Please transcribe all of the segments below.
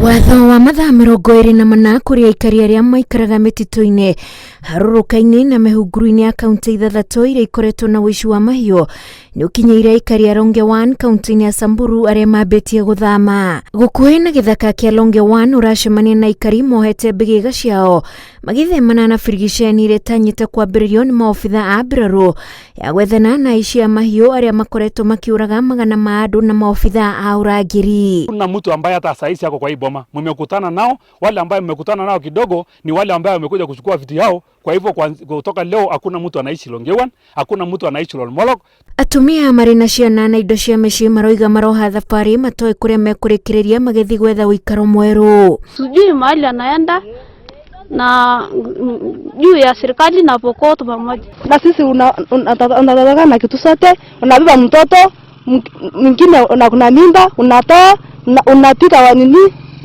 Watho wa mathaa 24 kũrĩ aikari arĩa maikaraga mĩtitũ-inĩ, harũrũka-inĩ na mĩhunguru-inĩ ya kaunti ithathatũ iria ikoretwo na ũici wa mahiũ nĩ ũkinyĩire aikari a Ronge 1 kaunti-inĩ ya Samburu arĩa mambĩtie gũthama. Gũkuhĩ na gĩthaka kĩa Ronge 1 ũracemania na aikari mohete mbĩgĩga ciao magĩthemana na birigiceni ĩrĩa ĩtanyĩte kwambĩrĩrio nĩ maobitha a mbirarũ ya gwethana na aici a mahiũ arĩa makoretwo makĩũraga magana ma andũ na maobitha a ũrangĩri. Kuna mtu ambaye hata saa hizi ako kwa hii boma, mmekutana nao. Wale ambaye mmekutana nao kidogo ni wale ambaye wamekuja kuchukua vitu yao. Kwa hivyo kutoka leo hakuna mtu anaishi Longewan, hakuna mtu anaishi Lolmolok. Atumia marĩ na ciana na indo cia mĩciĩ maroiga maroha thabarĩ matoĩ kũrĩa mekũrĩkĩrĩria magĩthiĩ gwetha ũikaro mwerũ. Sijui mahali anaenda na juu ya serikali na Pokot pamoja. Na sisi unataka na kitu sote, unabeba mtoto mwingine, kuna mimba unatoa, unapika wa nini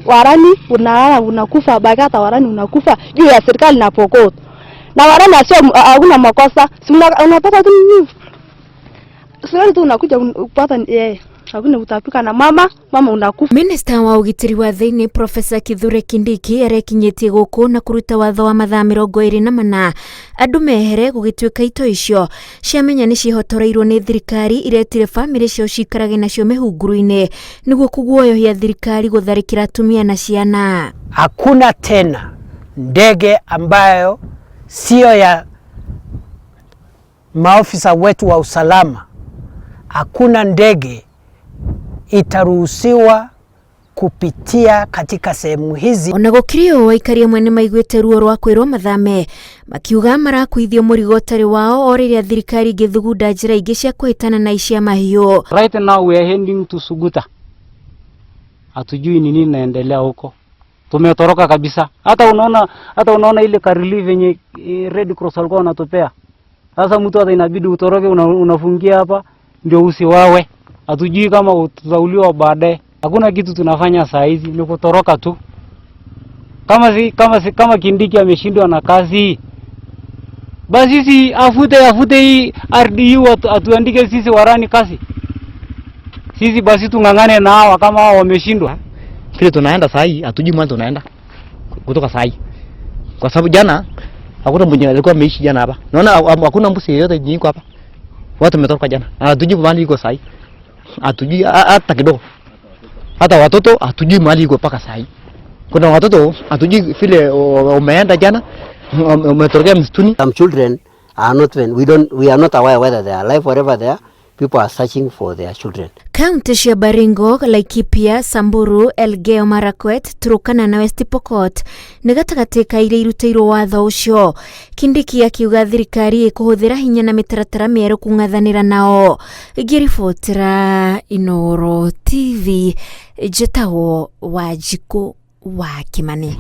warani, unalala unakufa, bakata warani unakufa juu ya serikali na Pokot. Na warani sio hakuna makosa, si unapata tu nini? Serikali tu unakuja kupata yeye. Hakuna utapika na mama, mama unakufa. Minista wa ũgitĩri wa thĩinĩ Profesa Kithure Kindiki arekinyĩtie gũkũ na kũruta watho wa mathaa 24 andũ mehere gũgĩtuĩka ito icio ciamenya nĩ cihotoreirwo nĩ thirikari iretire bamĩrĩ ciao ciikarage nacio mĩhunguru-inĩ nĩguo kũguoyohia thirikari gũtharĩkĩra atumia na ciana. Hakuna tena ndege ambayo sio ya maofisa wetu wa usalama. Hakuna ndege itaruhusiwa kupitia katika sehemu hizi. Ona gũkĩrĩ ũũ aikari amwe nĩmaiguĩte ruo rwa kwĩrwo mathame makiuga marakuithio mũrigo ũtarĩ wao o rĩrĩa thirikari ĩngĩthugunda njĩra ingĩ cia kũhĩtana na aici a mahiũ. Right now we are heading to Suguta. Hatujui ni nini inaendelea huko. Tumetoroka kabisa. Hata unaona ile ka relief yenye Red Cross walikuwa wanatupea. Sasa mtu hata inabidi utoroke, unafungia hapa ndio usiwawe. Hatujui kama tutauliwa baadaye. Hakuna kitu tunafanya saa hizi, ni kutoroka tu. Kama Kindiki ameshindwa na kazi, basi sisi afute hii RDU atuandike sisi warani kazi. Sisi basi tung'ang'ane na hawa kama hao wameshindwa. Vile tunaenda saa hii hatujui mahali tunaenda kutoka saa hii, kwa sababu jana hakuna mwenye alikuwa ameishi jana hapa. Naona hakuna mbuzi yeyote yenye iko hapa, watu wametoroka jana, hatujui mahali iko saa hii, hatujui hata kidogo, hata watoto hatujui mahali iko mpaka saa hii. Kuna watoto hatujui vile umeenda jana, umetorokea msituni. Some children are not even, we don't, we are not aware whether they are alive, wherever they are. People are searching for their children. Kaunti cia Baringo, Laikipia, Samburu, Elgeyo Marakwet, Turkana na West Pokot nĩ gatagatĩ ka iria irutĩirwo watho ũcio. Kindiki akiuga thirikari ĩkũhũthĩra hinya na mĩtaratara mĩerũ kũng'ethanĩra nao. Ngĩribotera Inooro TV, njĩtagwo Wanjikũ wa Kimani.